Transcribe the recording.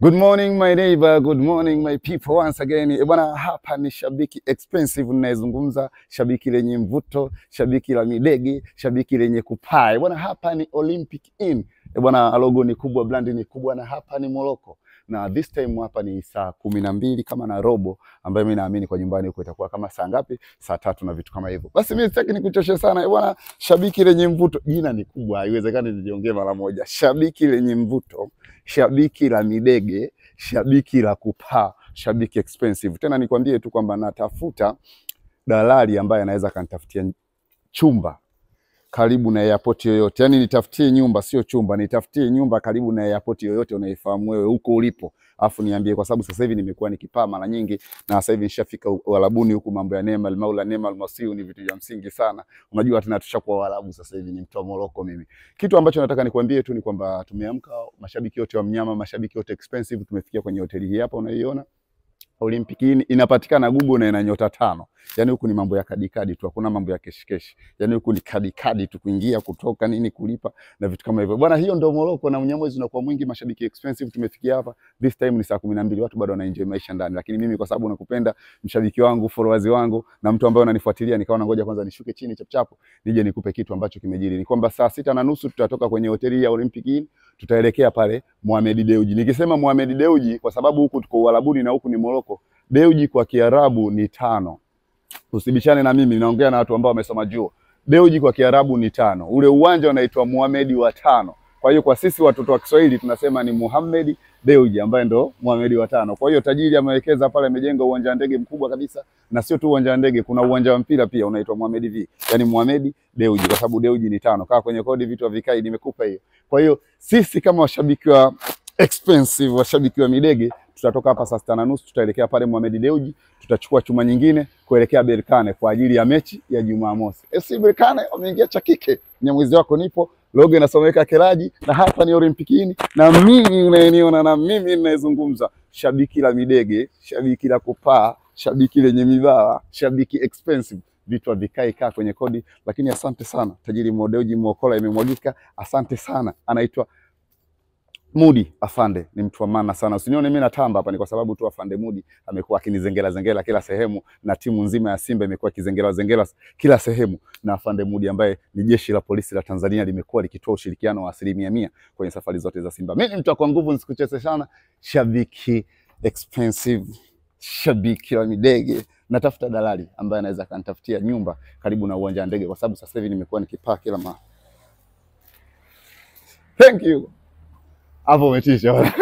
Good morning my neighbor, good morning my people once again. E bwana, hapa ni Shabiki Expensive ninayezungumza, shabiki lenye mvuto, shabiki la midege, shabiki lenye kupaa. E bwana, hapa ni Olympic Inn. E bwana, logo ni kubwa, brand ni kubwa, na hapa ni Morocco. Na this time hapa ni saa 12 kama na robo, ambayo mimi naamini kwa nyumbani huko itakuwa kama saa ngapi? Saa 3 na vitu kama hivyo. Basi mimi sitaki nikuchoshe sana. E bwana, shabiki lenye mvuto, jina ni kubwa, haiwezekani nijiongee mara moja. Shabiki lenye mvuto, shabiki la midege, shabiki la kupaa, shabiki expensive. Tena nikwambie tu kwamba natafuta dalali ambaye anaweza kanitafutia chumba karibu na airport yoyote. Yaani nitafutie nyumba, sio chumba, nitafutie nyumba karibu na airport yoyote unaifahamu wewe huko ulipo. Afu niambie, kwa sababu sasa hivi nimekuwa nikipaa mara nyingi na sasa hivi nishafika Uarabuni huku, mambo ya Neema al-Maula, Neema al-Masihu ni vitu vya msingi sana. Unajua tena tushakuwa Waarabu sasa hivi, ni mtu wa Morocco mimi. Kitu ambacho nataka nikwambie tu ni kwamba tumeamka, mashabiki wote wa mnyama, mashabiki wote expensive, tumefikia kwenye hoteli hii hapa unaiona. Olympic Inn inapatikana Google na ina nyota 5. Yaani huku ni mambo ya kadi kadi tu, hakuna mambo ya kesh kesh. Yaani huku ni kadi kadi tu, kuingia, kutoka, nini, kulipa na vitu kama hivyo. Bwana, hiyo ndio Morocco na mnyamwezi unakuwa mwingi, mashabiki expensive tumefikia hapa. This time ni saa 12, watu bado wana enjoy maisha ndani. Lakini mimi kwa sababu nakupenda, mshabiki wangu, followers wangu na mtu ambaye unanifuatilia, nikaona ngoja kwanza nishuke chini chap chap nije nikupe kitu ambacho kimejiri. Ni kwamba saa 6:30 tutatoka kwenye hoteli ya Olympic Inn, tutaelekea pale Mohamed Dewji. Nikisema Mohamed Dewji kwa sababu huku tuko Uarabuni na huku ni Morocco. Dewji kwa Kiarabu ni 5. Usibishane na mimi, naongea na watu ambao wamesoma juo. Dewji kwa Kiarabu ni 5. Ule uwanja unaitwa Mohamed wa 5. Kwa hiyo kwa sisi watoto wa Kiswahili tunasema ni Mohamed Dewji ambaye ndo Mohamed wa 5. Kwa hiyo tajiri amewekeza pale, amejenga uwanja wa ndege mkubwa kabisa, na sio tu uwanja wa ndege, kuna uwanja wa mpira pia unaitwa Mohamed V. Yaani Mohamed Dewji kwa sababu Dewji ni 5. Kaa kwenye kodi vitu havikai, nimekupa hiyo. Kwa hiyo sisi kama washabiki wa expensive, washabiki wa midege, tutatoka hapa saa 6:30, tutaelekea pale Mohamed Dewji, tutachukua chuma nyingine kuelekea Berkane kwa ajili ya mechi ya Jumamosi. FC Berkane wameingia cha kike. Nyamwezi wako nipo, logo inasomeka Keraji, na hapa ni Olympic Inn, na mimi unayeniona na mimi ninayezungumza, shabiki la midege, shabiki la kupaa, shabiki lenye mibawa, shabiki expensive. Vitu havikai, kaa kwenye kodi. Lakini asante sana tajiri Mo Dewji, Mwokola imemwagika. Asante sana, anaitwa Mudi Afande, ni mtu wa maana sana. Usinione mimi natamba hapa, ni kwa sababu tu Afande Mudi amekuwa akinizengela zengela kila sehemu, na timu nzima ya Simba imekuwa ikizengela zengela kila sehemu, na Afande Mudi ambaye ni jeshi la polisi la Tanzania limekuwa likitoa ushirikiano wa 100% kwenye safari zote za Simba. Mimi ni mtu kwa nguvu, nisikucheze sana. Shabiki expensive, shabiki wa midege, natafuta dalali ambaye anaweza kanitafutia nyumba karibu na uwanja wa ndege, kwa sababu sasa hivi nimekuwa nikipaa kila mara. Thank you. Hapo umetisha.